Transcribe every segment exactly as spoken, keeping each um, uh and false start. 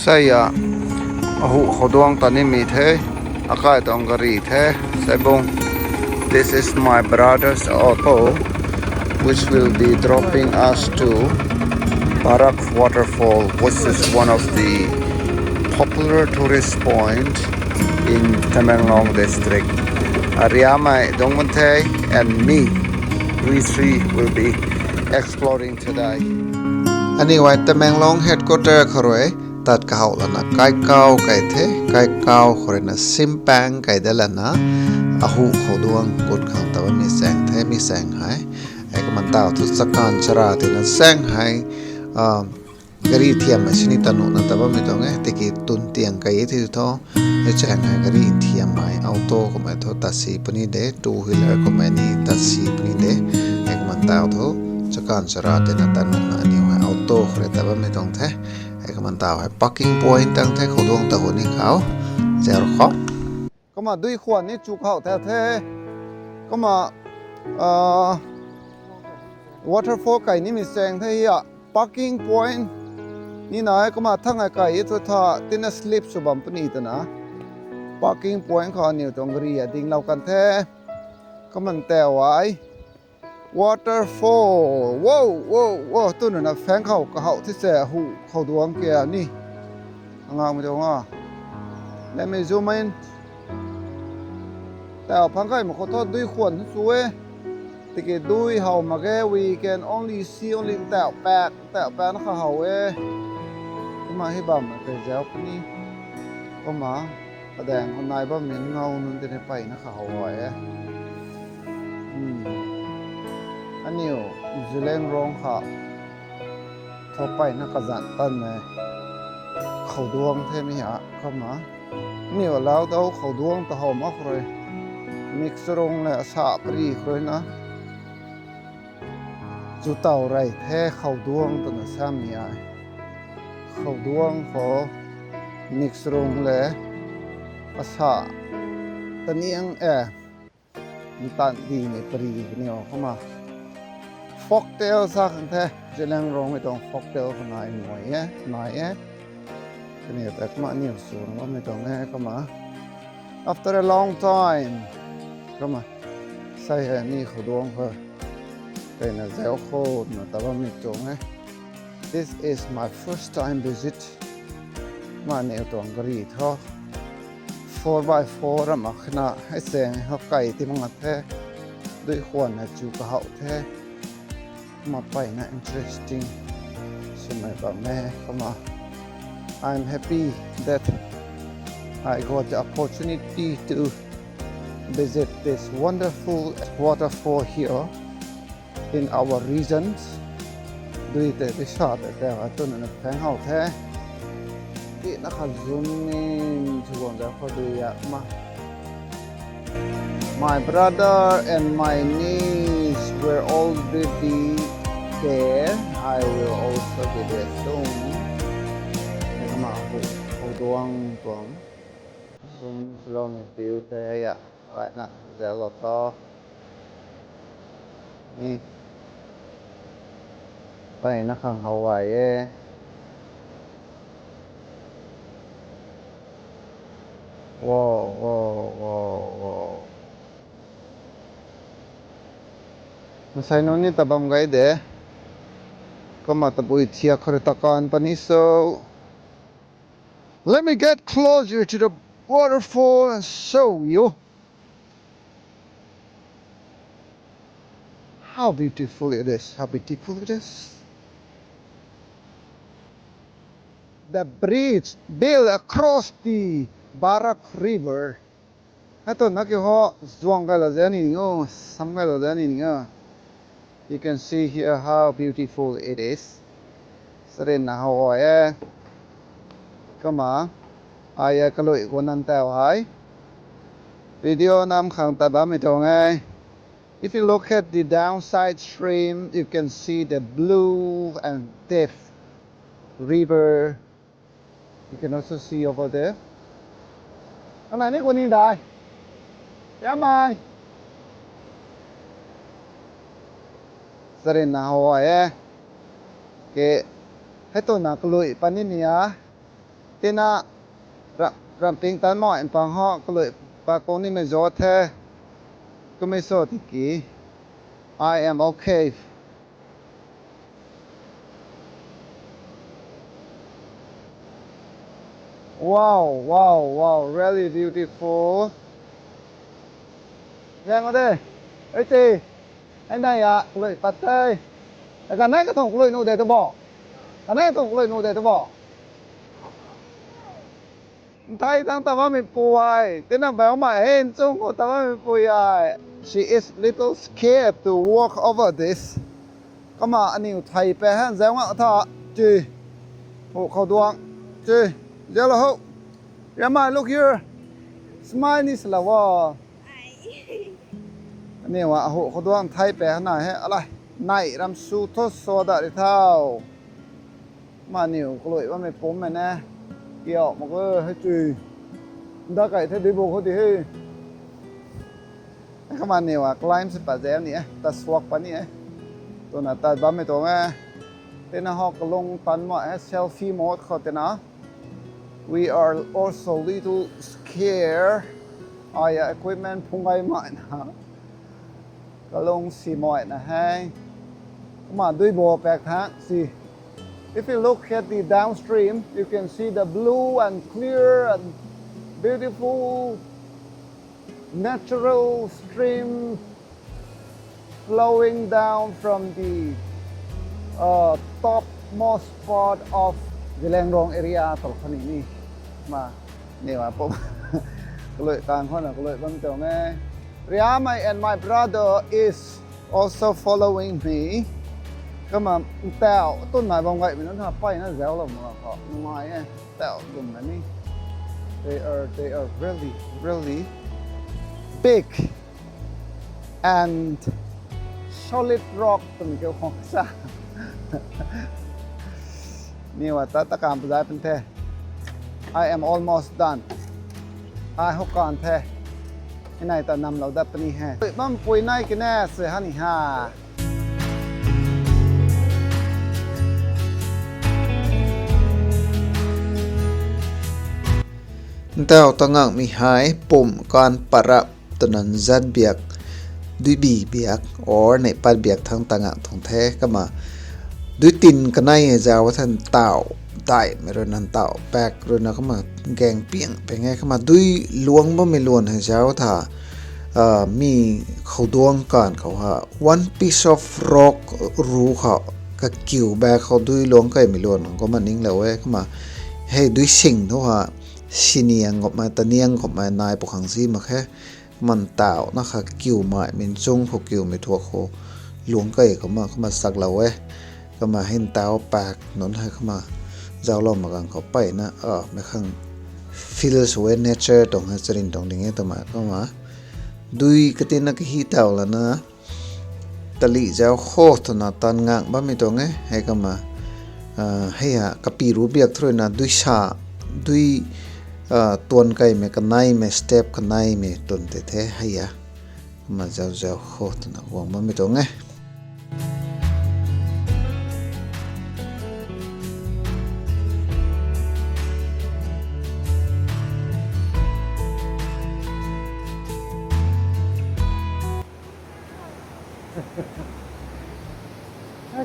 Tei a, ahu khouduang ta nimei the, akai tuang gari the, saibung. This is my brother's auto, which will be dropping us to Barak Waterfall, which is one of the popular tourist point in Tamenglong district. Ariamei Dongmanthe and me, we three will be exploring today. Anyway, Tamenglong headquarter khou rui tat kahouh lana kaikau kai the, kaikau khou ruina simpang kai da lana ahu khouduang kut khang ta bammei chaeng the, mi chaeng hei. Hei kumna taw thu chakan chara tina chaeng hei, ah, gari thiammei sini ta nuhna ta bammei tuang e, tiki tun tiang kai e thi thu. Hei chaeng hei gari thiammei, auto kummei thu tat si puni de, two wheeler kummei ni tat si puni de. Hei kumna taw thu chakan chara tina ta nuhna aniw hei auto khou rui ta bammei tuang the. Hei kumna taw hei parking point tang the, khouduang ta hu ni khou. Zero khou. Kumna dui khwan ni chu khou the the. Kumna, ah, waterfall kai nimei chaeng the hia. Parking point ni nai kumna thang ai kai e thu tha tina slip sw bam puni twna. Parking point khou aniw tuang gari a dinglou kan the. Kumna tau ai. Waterfall. Wow, wow, wow. Tuna na pheng khou kahouh thi se ahu khouduang kia ni. Angangmei tuang a. Let me zoom in. Tau phang kai mak khou thu dui khwan thu chu e. Tiki dui how mak ge, we can only see only tau pat, tau pat na kha how e. Kumna hei bam na tei zau puni. Kumna, kadaeng khou nai bammei ngau nunc tini peyna kha how e. Hmm. Aniw, Zeliangrong kha. Thu peyna kazanc tanmei. Khouduang the mi ha, kumna. Aniw alau dau khouduang ta how mak khou rui. Mik charung le asa pari khou rui na. Chu taw rey the khouduang twna samei ai. Khouduang khou mik charung le asa taniang e. Ntan dimei pari kaniw kumna. Folktale sa khang the, Zeliangrongmei tuang folktale khou nai nai e, nai e. Kaniw ta kumna aniw swna bammei tuang e, kumna. After a long time. Kumna. Sei hei ni khouduang khou. Kaina zau khou na ta bammei tuang e. This is my first time visit. Kumna aniw tuang gari thu. Four by four ram akhana hei chaeng hou kai ti mak the. Dui khwan na chu kahouh the. Kumna peyna interesting swmei bam e, kumna. I'm happy that I got the opportunity to visit this wonderful waterfall here in our regions. Dui tei dui sa tei tei a tuna na pheng how the. Tina kha zoom in sw guang da khou dui a ma. My brother and my niece were already there. I will also be there soon. Kumna hu, khouduang tuang. Kum slow ni piu te ya. Right na, zelo to. Ni. Peyna khang how ai e. Wow, wow, wow, wow. Masai nunc ni ta bam gay de. Kumna tabui thiak khou rui ta kan puni so. Let me get closer to the waterfall and show you how beautiful it is, how beautiful it is. The bridge built across the Barak River. Hei tu na kiu ho, zuang kai lou zan ni ning o, sam kai lou zan ni ning o. You can see here how beautiful it is. Sarin na how e. Kumna, ai e kalui guan nan tau hei. Video nam khang ta bammei tuang e. If you look at the downside stream, you can see the blue and deep river. You can also see over there. Kan na ni guan ni dai. Ya mai. Sarin na how e. Ke. Hei tu na kalui pani ni a. Tina, ra-, ram ting tan mo in pang ho, kalui pa kong ni mei zo the. Kumei so tiki. I am okay. Wow, wow, wow, really beautiful. Zang o de. Ei ti. Ei nai ya, kalui pat te. Ei kanei kathung kalui nu de tu bo. Kanei kathung kalui nu de tu bo. Nthai tang ta bammei pu ai, tina bammei hei nchung khou ta bammei pu ai. She is little scared to walk over this. Kumna aniu thei pe han zau nga tha, chi. Hu khou duang, chi. Zau lo ho. Riamai, look here. Smile ni sala wo. Aniu a hu khou duang thei pe hana he, alai. Nai ram su tho so da ri thau. Kumna aniu kalui bammei pum mei ne. Kiau mak e, hei chui. Nda kai the di bu khou di he. Kumna aniu a climb si pa zau ni e, ta suak pa ni e. Twna tat bammei tuang e. Tina ho kalung tan ma e, selfie mode khou tina. We are also little scared. Ai a equipment phung gay mai na. Kalung si mai na hei. Kumna dui bo pak thang si. If you look at the downstream, you can see the blue and clear and beautiful natural stream flowing down from the, uh, topmost part of Zeliangrong area, tol khou ni ni. Ma, ni ma pum. Kalui kang khou na kalui bam tuang e. Riamai and my brother is also following me. Kumna ntau tun nai bam gaymei nunc ha peyna zau lou mak khou nungai e. Tau kum na ni. They are, they are really, really big and solid rock twmei kiu khang sa. Ni wa ta ta kam pazai pun the. I am almost done. Ai hou kan the. Inai ta nam lou dat puni he. Pui bam pui nai kine se hani ha. Ntau ta ngakmei hei pum kan parap twna nzat biak, duibi biak, or neih pat biak thang ta ngak tuang the, kumna dui tin kanei hei zau tha ntau, daihmei rui na ntau, pak rui na kumna gaeng piang peng e, kumna dui luang bammei luan hei zau tha, ah, mi khou duang kan khou ha, one piece of rock ru khou, kakiu bak khou dui luang kaimei luan kumna ning lou e, kumna hei dui sing thu ha, siniang kumna, taniang kumna nai pu khang zi mak khe. Kumna ntau na kha kiu mai, min chung khou kiu mei thuak khou luang kai kumna, kumna sak lou e. Kumna hei ntau pak nunc hei kumna zau lou mak gang khou peyna, ah, mei khang feel sw e nature tuang hei charin tuang ding e twmei kumna. Dui katina kahi tau lana, tali zau kho twna tan ngak bammei tuang e, hei kumna, ah, hei ha, kapi ru biak thu rui na dui sa, dui, ah, tuan kaimei, kaneimei, step kaneimei tun tei the, hei ha. Kumna zau zau kho twna guang bammei tuang e.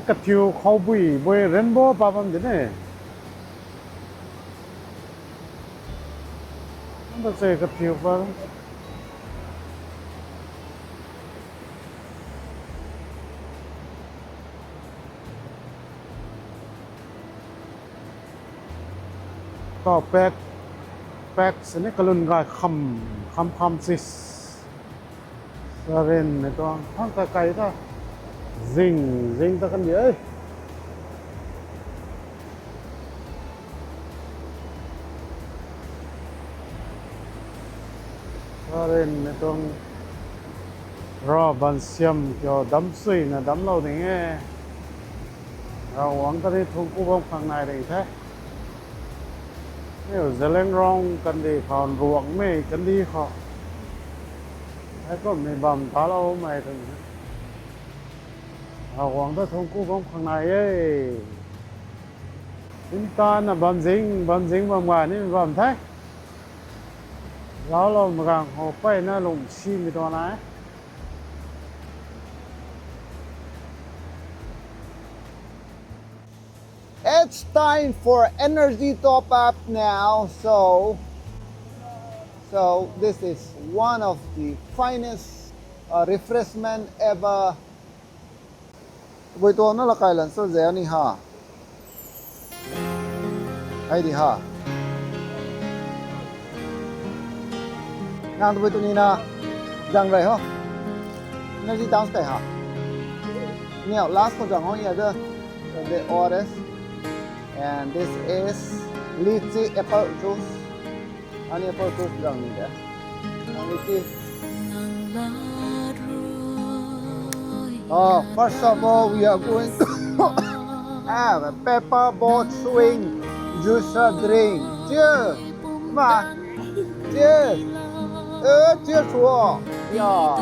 Kathiu khou bui, bui rainbow pa bam di ne. Nda se kathiu pa. Kau pak, pak sini kalun gai kham, kham kham sis. Sarin mei tuang thang kai kai ta. Zing, zing ta kan di e. Sarin mei tuang ra ban siam kiu dam sui na dam lou ding e. Ravguangc ta ni thungc ku bam khang nai ding the. Niu Zeliangrong kandi khou, Ruangmei kandi khou. Hei kummei bam taloumei tuang. Ravguangc ta thungc ku bam khang nai e. Ntana bam zing, bam zing bam ga ni bam the. Zauclou magang khou peyna lung simei tuang na. It's time for energy top up now. So, so this is one of the finest uh, refreshment ever. Bui tuang na lakai lan so zeu ni ha. Hei di ha. Nang tabui tu ni na zang rei ho. Energy dance kai ha. Niu last ko zang ho ya de. The orange. And this is lychee apple juice. Ani apple juice zang ni de. Zang lychee. Oh, first of all, we are going to have a pepper boat swing juice drink. Cheers! Ma! Cheers! Eh, cheers wo! Yeah!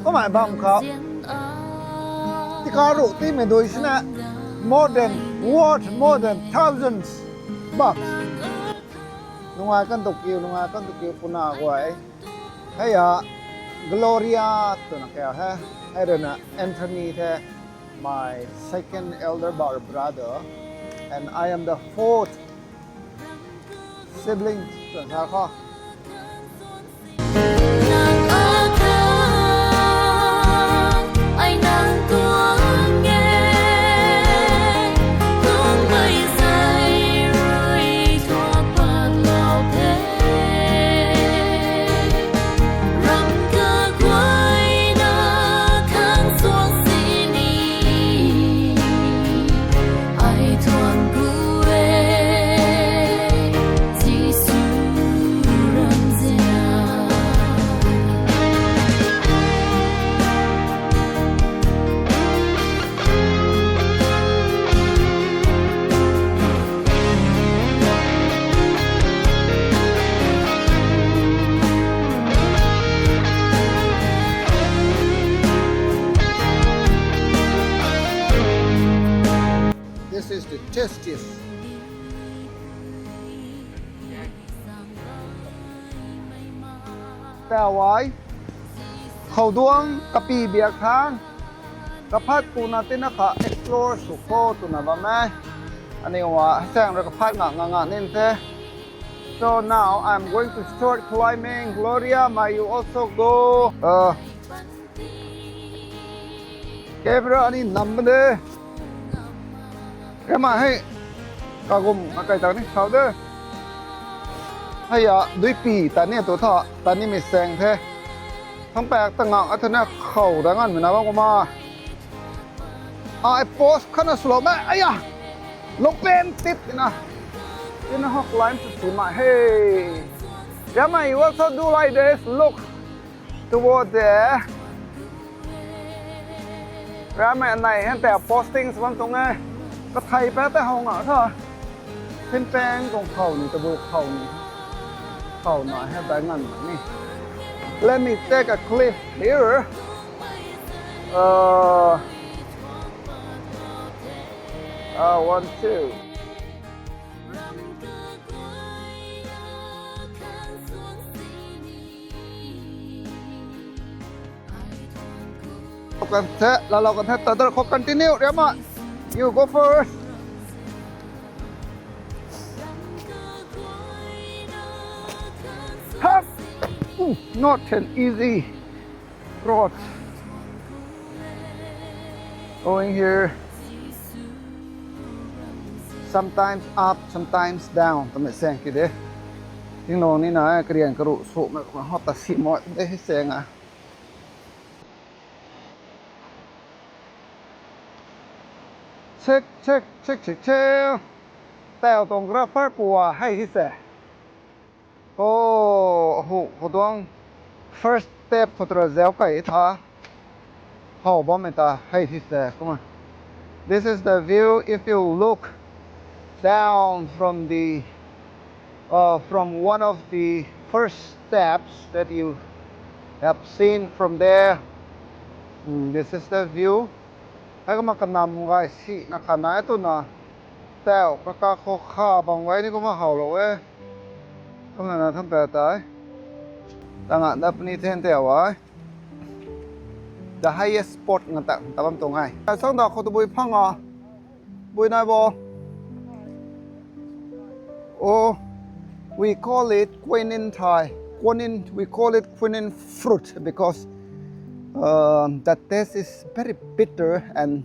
Kumna bam khou. Tika ru timei dui sina. More than, worth more than thousands bucks. Nungai kan tu kiu, nungai kan tu kiu puna guay. Hei a, Gloria twna kau he. Hei rui na Anthony the, my second elder bro-, brother. And I am the fourth sibling twna sa khou. This is the tastiest. Tawai. Khouduang kapi biak thang. Kaphat kuna tina kha explore sw kho twna bam e. Aniu a sang rui kaphat nga nga nga nin the. So now I'm going to start climbing. Gloria, may you also go? Uh, Camera ni nam de. Kema hei. Kagum akai tak ni khou de. Hei a, dui pi ta ni tu tha, ta ni mi seng the. Thang pak ta ngang a thana khou da ngan mi na bam kumna. Ai post khana slow ma, aya. Look pen tip na. Ina hok line to see my hey. Rama, you also do like this. Look. Toward there. Ramei anei hen ta posting sw bam tuang e. Kathei pa ta how nga tho. Thin pang kung khou ni, tabui khou ni. Khou na he dai ngan ni. Let me take a clip here. Uh, uh, one, two. Kan the, lalo kan the, tadar khou continue, Riama. You go first. Hop! Ooh, not an easy road. Going here. Sometimes up, sometimes down. Twmei seng ki de. Tinglong ni na, karian karu sumei, hot ta si mo de hi seng a. Check, check, check, check, check. Tau tuang grapher pua hei hi se. Ko hu, hu tuang first step khou tura zau kai tha. How bam e ta hei hi se. Kumna. This is the view if you look down from the uh, from one of the first steps that you have seen from there. Mm, this is the view. Hei kumna kanam gay si na kha nai twna. Tau kaka khou kha bam gay ni kumna howlou e. Kumna na tham pat tei. Tanga da puni then tau ai. The highest spot nga ta, ta bam tuang e. Sang da khou tabui phang a. Bui nai bo. Oh, we call it quinine Thai. Quinine, we call it quinine fruit because, um, the taste is very bitter and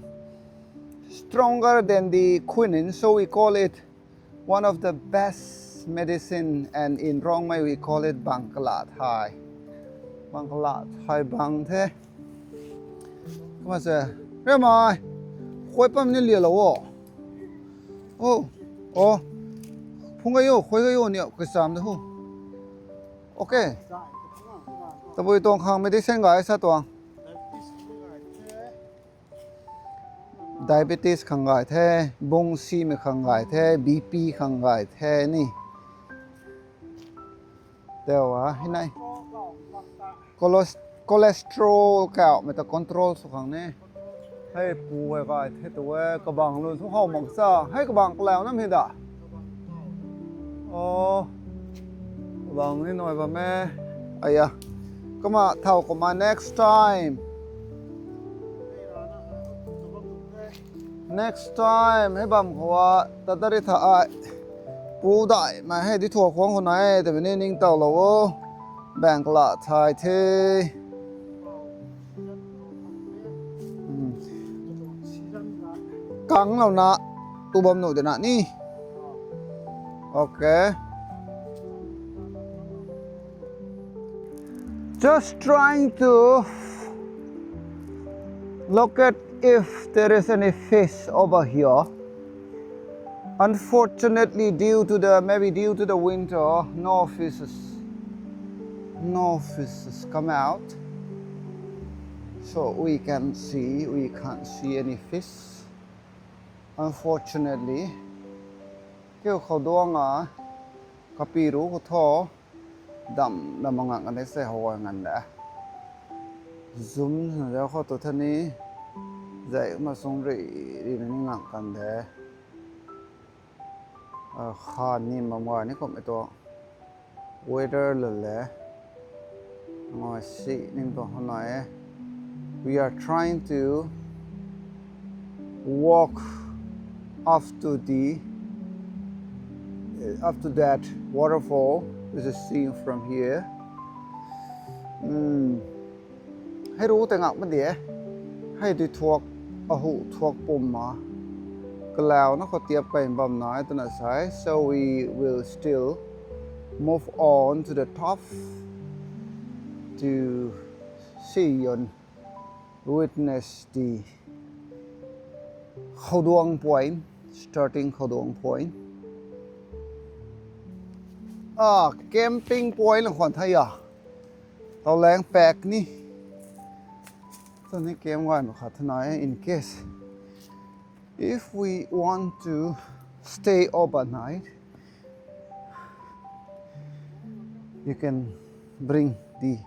stronger than the quinine, so we call it one of the best medicine, and in Rongmei we call it bangkala Thai. Bangkala Thai bang the. Kumna se, re mai, khuay pam ni lialou o. Oh, oh, phung gay o, khuay gay o ni, kacham de hu. Okay. Tabui tuang khang medicine gay sa tuang. Diabetes khang gay the, bung simei khang gay the, B P khang gay the ni. Tau a, hei nai. Choles-, cholesterol kaumei ta control sw khang ni. Hei pu hei gay the tu e, kabang lun thu how mak cha. Hei kabang kalau nam hei da. Oh, kabang ni nai bam e. Aya. Kumna thau kumna next time. Next time, hei bam khou a, tatari tha ai. Pu daihmei hei di thuak khwang khou nai, tabui ni ningtowlou o. Bangkala Thai the. Hmm. Kanglouna, tu bam nuh de na ni. Okay. Just trying to look at if there is any fish over here. Unfortunately, due to the, maybe due to the winter, no fishes, no fishes come out. So we can see, we can't see any fish. Unfortunately, kiu khou duang a, kapi ru khou tho, dam dam a ngak kan de se how a ngan de. Zoom na zau khou tu thani, zai ma sung ri, ri na ni ngak kan de. Ah, kha ni mam gay ni kum e tu. Weather lou le. Ngoi si ning tuang how nai e. We are trying to walk up to the, up to that waterfall. This is seen from here. Hmm. Hei ru tei ngak mak di e. Hei di thuak, ahu thuak pum ma. Kalauna khou tiap kai bam nai twna sa e. So we will still move on to the top to see and witness the Khouduang point, starting Khouduang point. Ah, camping point lang khwan thei a. Tau lang pack ni. Tuni camp gay mak khat thana e, in case if we want to stay overnight, you can bring the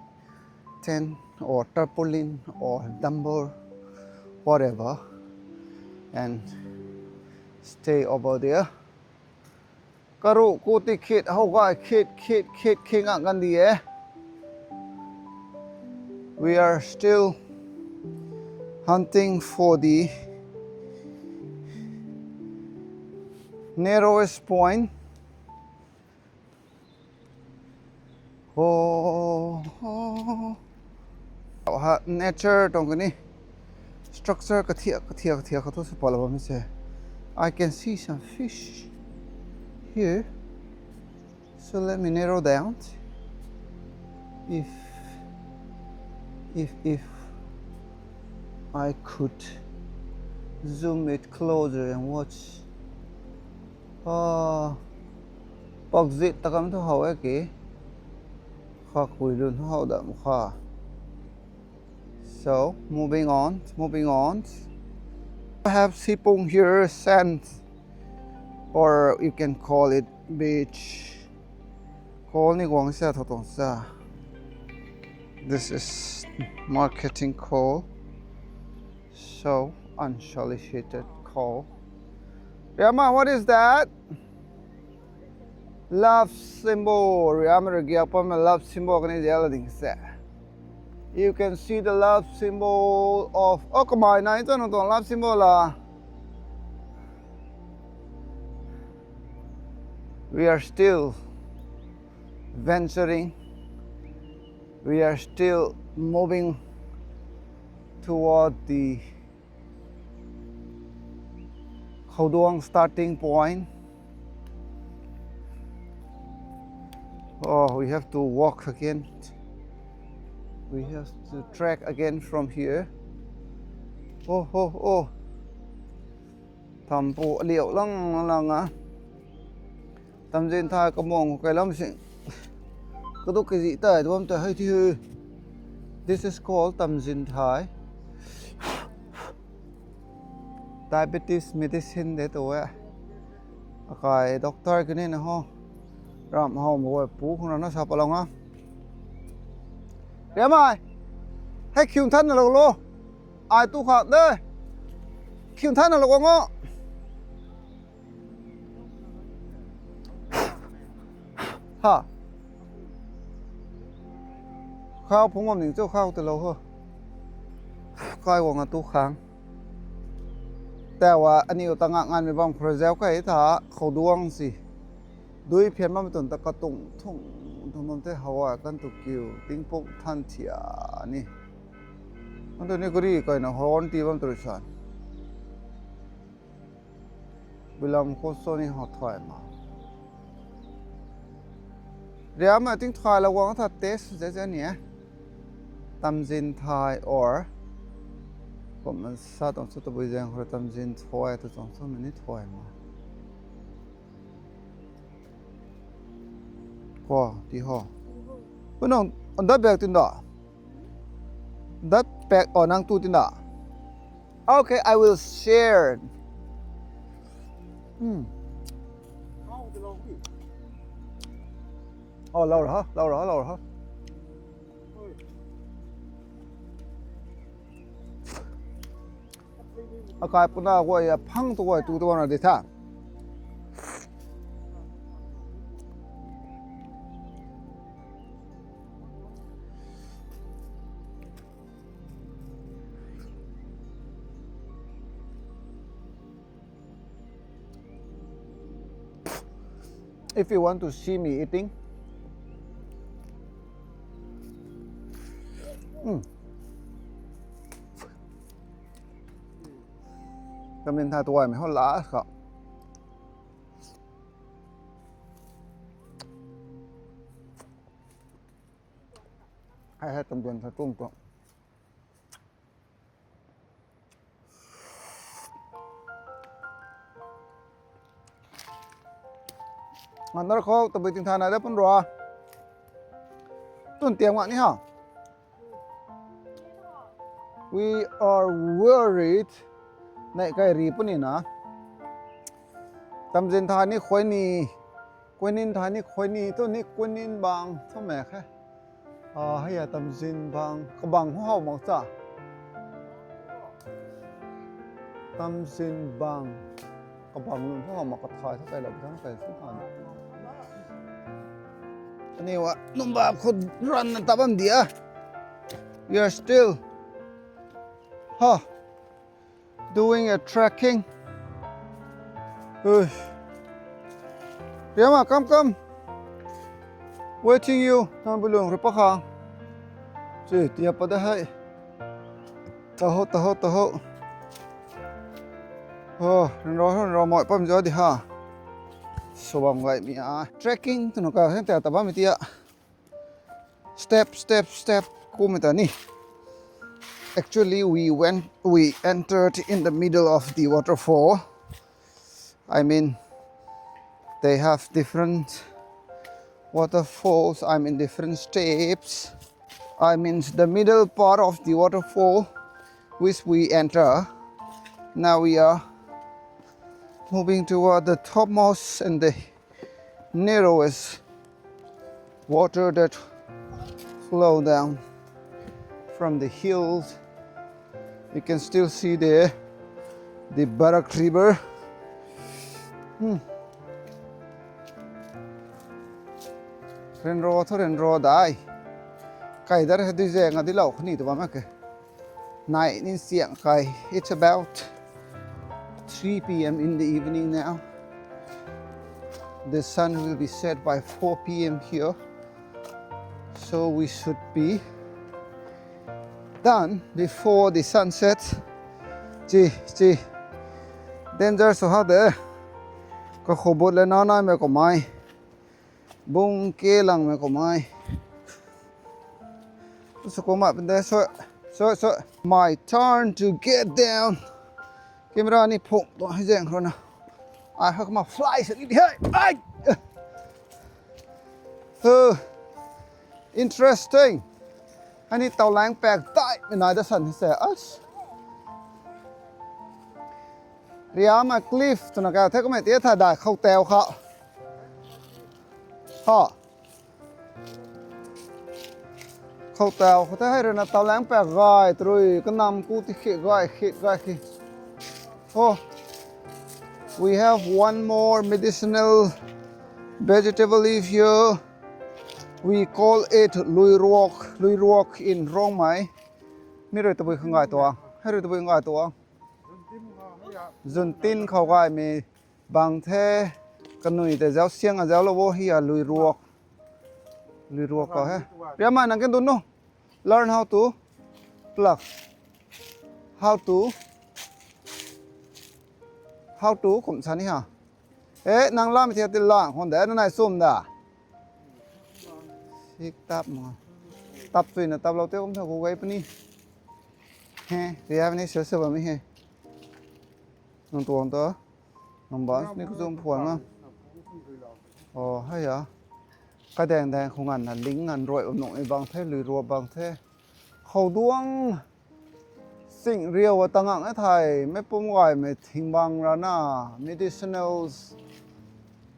tent or tarpaulin or dumbbell, whatever, and stay over there. Karu kuti khit how gay khit khit khit khit ngak kan di e. We are still hunting for the narrowest point. Oh, oh. Ha, nature tuang kani structure kathiak kathiak kathiak khat thu sw pala bam se. I can see some fish here. So let me narrow down. If, if, if I could zoom it closer and watch. Ah, pakzit ta kam thu how e ki. Kha kui lun how dam kha. So, moving on, moving on. I have sipung here, sand, or you can call it beach. Coal ni guang sa tho tuang sa. This is marketing coal. So, unsolicited call. Riama, what is that? Love symbol. Riama rui giak pam love symbol kani ziala ding se. You can see the love symbol of, oh, kamai nai cho nang tuang love symbol la. We are still venturing. We are still moving toward the Khouduang starting point. Oh, we have to walk again. We have to trek again from here. Oh, oh, oh. Thampu aliu lang lang a. Tamzin thai kamung kai lam sing. Kaduk kazi tai tuam ta hei thi. This is called tamzin thai. Diabetes medicine de tu e. Akai doctor kini na ho. Ram ho mo pu khun na sa palong a. Riamai. Hei khium than na lo lo. Ai tu khak de. Khium than na lo ngo. Ha. Khau phung ngam ning chu khau te lo ho. Kai wang a tu khang. Tawa aniu ta ngak ngan mi bam khra zau kai tha khou duang si. Dui phian bam tun ta katung thung thung bam te hawa kan tu kiu ting puk than thia ni. Antu ni gari kai na horn ti bam tu san. Bilam khou so ni ho thoi ma. Riam a ting thoi la wang tha test ze ze ni e. Tamzin thai or kum man sa tong sa tabui zeng khou tamzin thoi tu tong sa mani thoi ma. Ko ti ho. Unang anda bag tin da. That pack, oh, nang tu tin da. Okay, I will share. Hmm. Oh, lau ra, lau ra, lau ra. Akai puna guay a phang tu guay tu tu na di tha. If you want to see me eating, mm. Tamzin thai tuay mei ho la ka. Hai hai tamzin thai tung tuang. Ngan nar khou tabui ting thana da pun rua. Tun tiam ngak ni ha. We are worried. Nei kai ri puni na. Tamzin thai ni khoi ni. Kuinin thai ni khoi ni tu ni kuinin bang thu me khe. A, hei a tamzin bang kabang hu hau mak cha. Tamzin bang kabang lun hu hau mak kathai thu kai lou thu kai thu kan. Aniu a numba khou run na tabam dia. We are still, ha, doing a trekking. Ui. Riama, come, come. Waiting you. Nang bulung ri pa khang. Chi, tia pa da hai. Taho, taho, taho. Oh, ro, ro, moi pam jo di ha. Subam gai mi a. Trekking, tu nu ka, heng ta tabam mi tia. Step, step, step. Kum ta ni. Actually, we went, we entered in the middle of the waterfall. I mean, they have different waterfalls. I mean, different steps. I mean, the middle part of the waterfall, which we enter. Now we are moving toward the topmost and the narrowest water that flow down from the hills. You can still see the the Barak River. Hmm. Ryanra thu ryanra dai. Kai dar hei dui zaeng a dilou khou ni tu bam mak ke. Nai ni siang kai. It's about three p m in the evening now. The sun will be set by four p m here. So we should be done before the sunset. Chi, chi. Danger sw ha de. Kakhou but le na nai mei kou mai. Bung ke lang mei kou mai. Sw kou ma pin de, so, so, so. My turn to get down. Camera ni phung tuang hei zaeng khou na. Ai hak ma fly sa ni di hei. Ai! Uh, interesting. Ani tau lang pak tai mei nai da san se. As. Riama cliff twna ka the kum e ti tha dai khou tau kha. Ha. Khou tau khou the hei rui na tau lang pak gay trui kanam ku ti khik gay khik gay khik. Oh, we have one more medicinal vegetable leaf here. We call it luiruak, luiruak in Rongmei. Mi rui tabui khang gay tuang, hei rui tabui khang gay tuang. Zuntin khou gaymei bang the, kanui tei zauc siang a zauc lou o hi a luiruak. Luiruak khou he. Riama nang ken dun no. Learn how to pluck. How to, how to kum sa ni ha. E, nang lam thiat ti lang khon de na nai sum da. Sik tap ma. Tap chui na tap lou te kum tha kou gay puni. He, Riama ni sw sw bam mi he. Nang tuang ta. Nang bam ni ku zum phuan na. Oh, hei a. Ka daeng daeng khou ngan na ling ngan ruai bam nuh ni bang the, luiruak bang the. Khou duang sing riau a ta ngang e thei, mei pum gaymei thingbang rana, medicinals,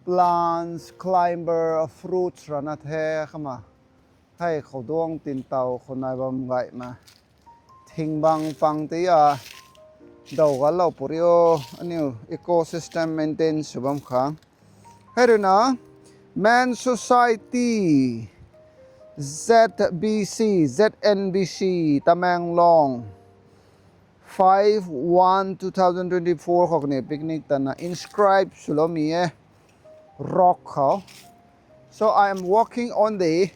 plants, climber, fruits rana the kama. Hei khou duang tin tau khou nai bam gay ma. Thingbang pang ti a, dau ga lou puri o, aniu ecosystem maintain sw bam khang. Hei rui na, Men Society, Z B C, Z N B C, Tamenglong, five one two thousand twenty-four khou kani picnic tana inscribe swlou mi e rock khou. So I am walking on the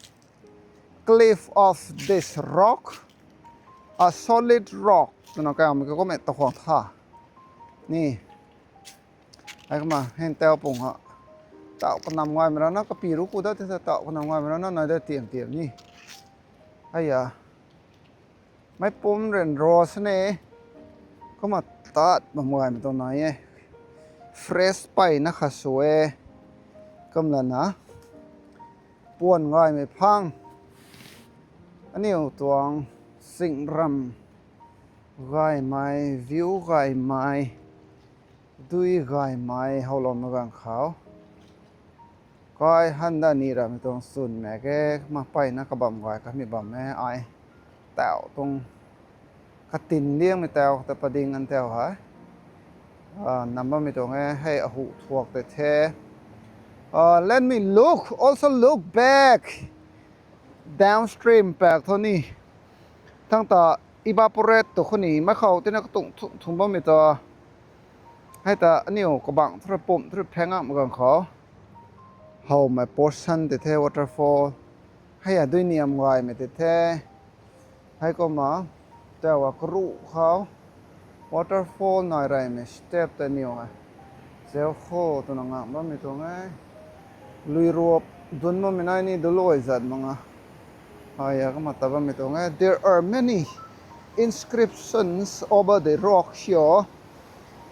cliff of this rock, a solid rock. Twna kammei ka comment ta khwang tha. Ni. Hei kama, heng tau pung ha. Tau kanam ngaymei rana, kapi ru ku da ti sa tau kanam ngaymei rana, nai da tiam tiam ni. Hei a. Mei pum ren ro sini. Kumna tat bam gaymei tuang nai e. Fresh peyna kha sw e. Kumlana. Puan gaymei phang. Aniu tuang sing ram gaymei, view gaymei, dui gaymei, howlou na gang khou. Kai han da ni ramei tuang chwn mak e, ma peyna kabam gay kamei bam e ai. Tau tuang katin liangmei tau ta pading an tau hei. Ah, nam bammei tuang e, hei ahu thuak tei the. Ah, let me look, also look back. Downstream pak thu ni. Thangc ta evaporate tu khou ni, mei khou tina katung thum thum bammei ta. Hei ta aniu kabang thu rui pumc thu rui pheng ngam gang khou. Howmei portion tei the waterfall. Hei a dui niam gaymei tei the. Hei kumna, tau a karuh khou. Waterfall nai reymei step ta niw hei. Zau khou twna ngam bammei tuang e. Lui ruap dun bammei nai ni duloi zat mak nga. Hei a kumna ta bammei tuang e. There are many inscriptions over the rock here.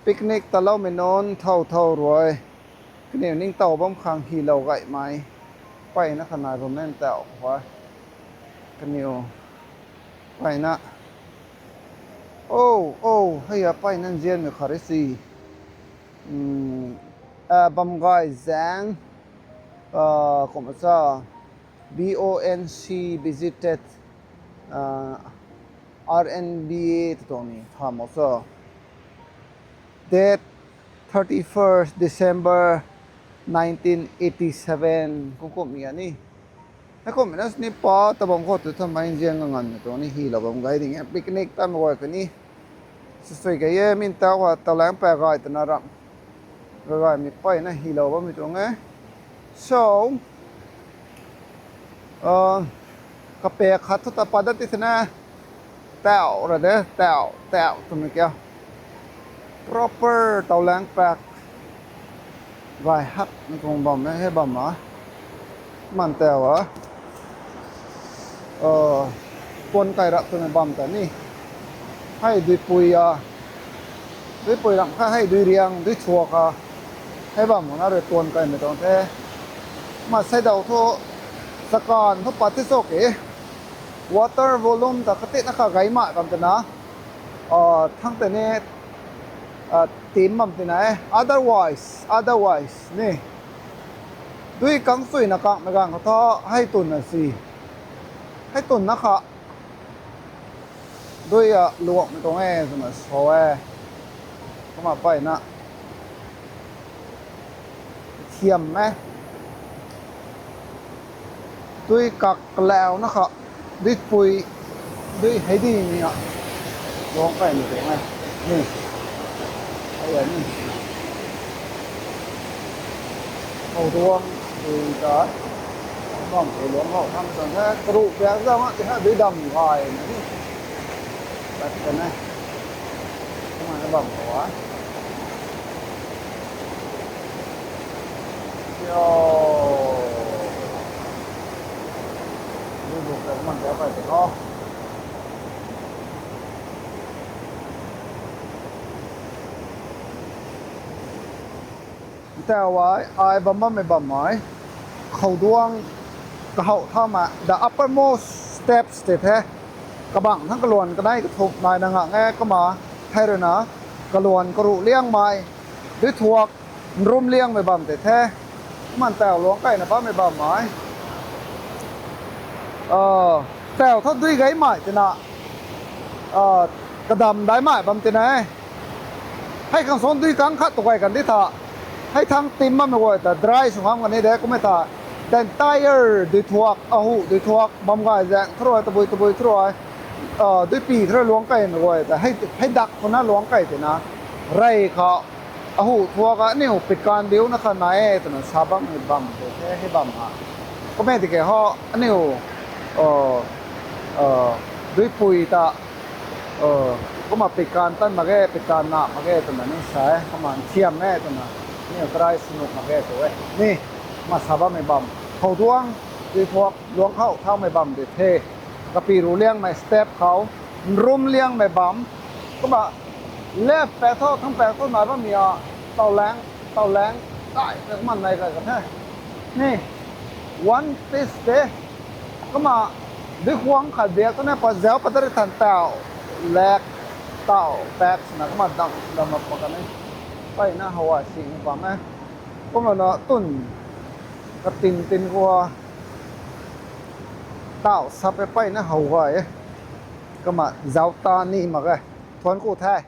Picnic taloumei nunc thow thow rui. Kaniw ningtow bam khang hylou gaymei. Peyna kha nai bam e tau khou. Kaniw. Peyna. Oh, oh, hei a peyna nzianmei khat rui si. Bamgay zaeng. Kumna cha. B O N C visited. R N B A tw tuang ni tha mak sa. Date thirty-first December nineteen eighty-seven kum kumhmei a ni. Hei kumhmei na sini pa ta bam khou tu tha mei nzian nganv na tuang ni hylou bam gay ding e. Picnic ta mei guay kani. Sw sui kei e, min tau ha tau lang pa gay twna ram. Gay gay mi peyna hylou bammei tuang e. So, uh, kapak khat thu ta pa dat ti thena. Tau ra de, tau, tau twmei kia. Proper tau lang pak. Gay hak ni kung bam e, hei bam a. Man tau a. Uh, tuan kai rap twmei bam ta ni. Hei duipui a. Duipui ram kha hei dui riang, dui thuak a. Hei bam na rui tuan kaimei tuang the. Ma sei dau thu, sakan thu pat ti cho ke. Water volume ta katina kha gay mai bam twna. Uh, thang tei ni, uh, tim bam tina e. Otherwise, otherwise, ni. Dui kang chuina kangmei gang khou thu, hei tun na si. Hei tun na kha. Dui a luangmei tuang e, twna so e. Kumna peyna. Thiam e. Dui kak kalau na kha. Dui pui. Dui hei di ni a. Luang kaimei tuang e. Ni. Hei a ni. Khou duang, dui ta. Bam khou luang khou tham tuang the, karuh piak zam a, ti ha dui dam gay na ni. Tat kan e. Kumna bam khou a. Yo. Dui duk ta kumna piak kai te kho. Tau ai, ai bam bammei bam ai. Khou duang kahou tha ma, the uppermost steps tei the. Kabang thang kaluan kanei kathumh nai na ngak e, kumna hei rui na kaluan karuh liangmei. Dui thuak nrum liangmei bam tei the. Kumna tau luang kaina bammei bam ai. Uh, tau thu dui gay mai tina. Uh, kadam dai mai bam tina e. Hei khang suan dui kang khat tu gay kan di tha. Hei thang tim bammei guay ta dry sw ngam kan ni de kumna tha. The entire dui thuak, ahu dui thuak, bam gay zaeng thu rui, tabui tabui thu rui. Uh, dui pi thu rui luang kaimei guay ta. Hei, hei dak khou na luang kai tina. Rey khou ahu thuak a aniu pikan biu na kha nai e twna sa bammei bam tei the hei bam a. Kumna tiki ho aniu, uh, uh, duipui ta, uh, kumna pikan tan mak ge, pikan na mak ge twna ni sa e, kumna thiam e twna, aniu karai sw nuh mak ge tw e. Ni, kumna sa bammei bam. Khou duang, dui thuak, luang khou thaumei bam di the. Kapi ruh liangmei step khou, nrum liangmei bam. Kumna left pat tho, thang pat tho nai bammei a, tau lang, tau lang, tai, tai kumna nai kai ka the. Ni, one piece de. Kumna, dui khuang khat biak tho na, pa zauc pat tari than tau, lek, tau, pat, na kumna dam, dam mak pa kan e. Peyna how a sing bam e. Kumna na tun, katin tin khou a, tau sap e peyna how gay e. Kumna zauc ta ni mak e. Thuan ku the.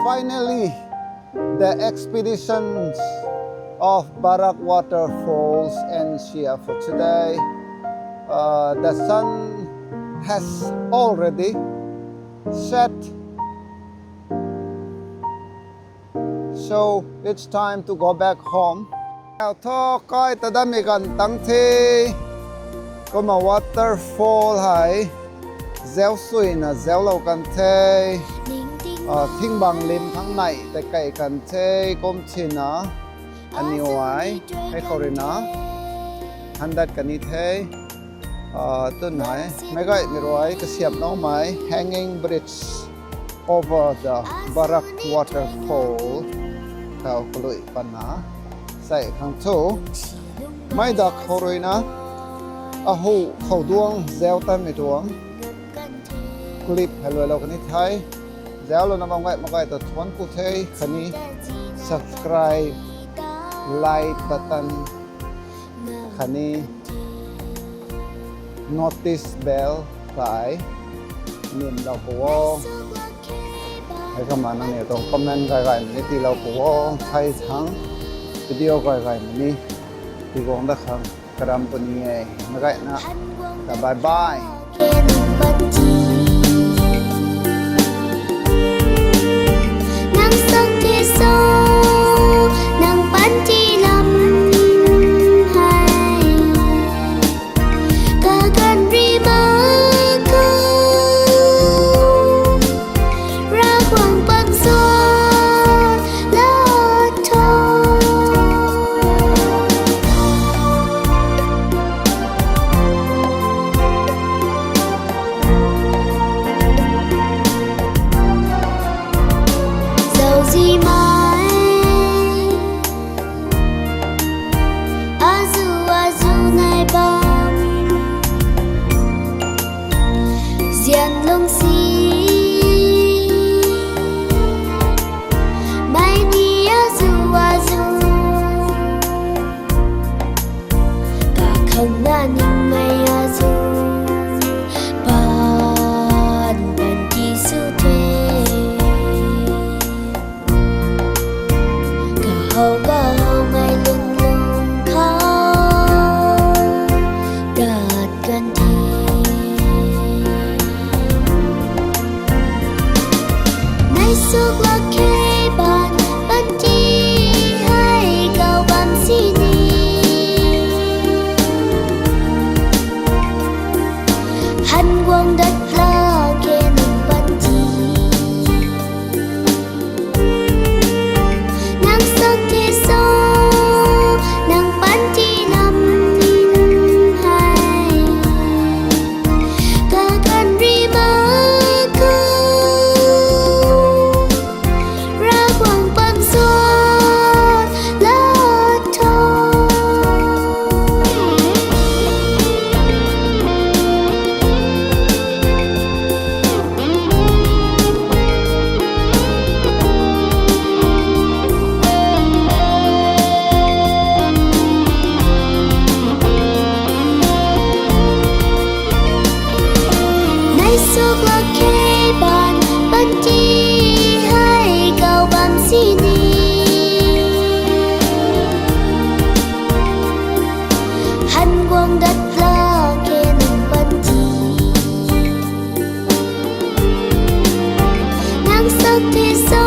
Finally, the expeditions of Barak Waterfalls ends here for today. Uh, the sun has already set. So it's time to go back home. Tau thu kai ta damei kan tang the. Kumna waterfall hei. Zauc suina zauclou kan the. Ah, thingbang lim thang nei tei kai kan the. Kum china. Aniu ai. Hei khou rui na. Handat kan ni the. Ah, tun hei, meic gaymei rui kasiamhloumei Hanging Bridge over the Barak Waterfall khou kalui patna sei khang cho. Mei dak khou ruina, ahu khou duang zau tanmei tuang clip hei luailou kani the. Zaulouna bam gay mak gay ta thuanc ku the khatni subscribe, like button khatni notice bell tei nimlou pu o. Heikumna nangniw tuang comment gay gaymei ni tiilou pu o. Thei thangc video gay gaymei ni tiguang dat khang karam puni e. Meic gayna ta bye bye. Nang sak the so, nang panty lam hei kaganv ri mak khou, Ravguangc pam suan la tho. Zauzian mei, azuh azuh nai bam, zian lungcsi mei ni azuh azuh, kakhang na ningmei azuh, pan pan ti sw the. Kahow kahow mei lung lung khou tat kan the. Nai suk lak khe ban, panty hei kau bam sini, han guang dat lak khe nang panty. Nang sak the so, nang panty lam hei kaganv ri mak khou, Ravguangc pam suan la tho. Nai suk lak khe ban, panty hei kau bam sini, han guang dat lak khe nang panty. Nang sak the so,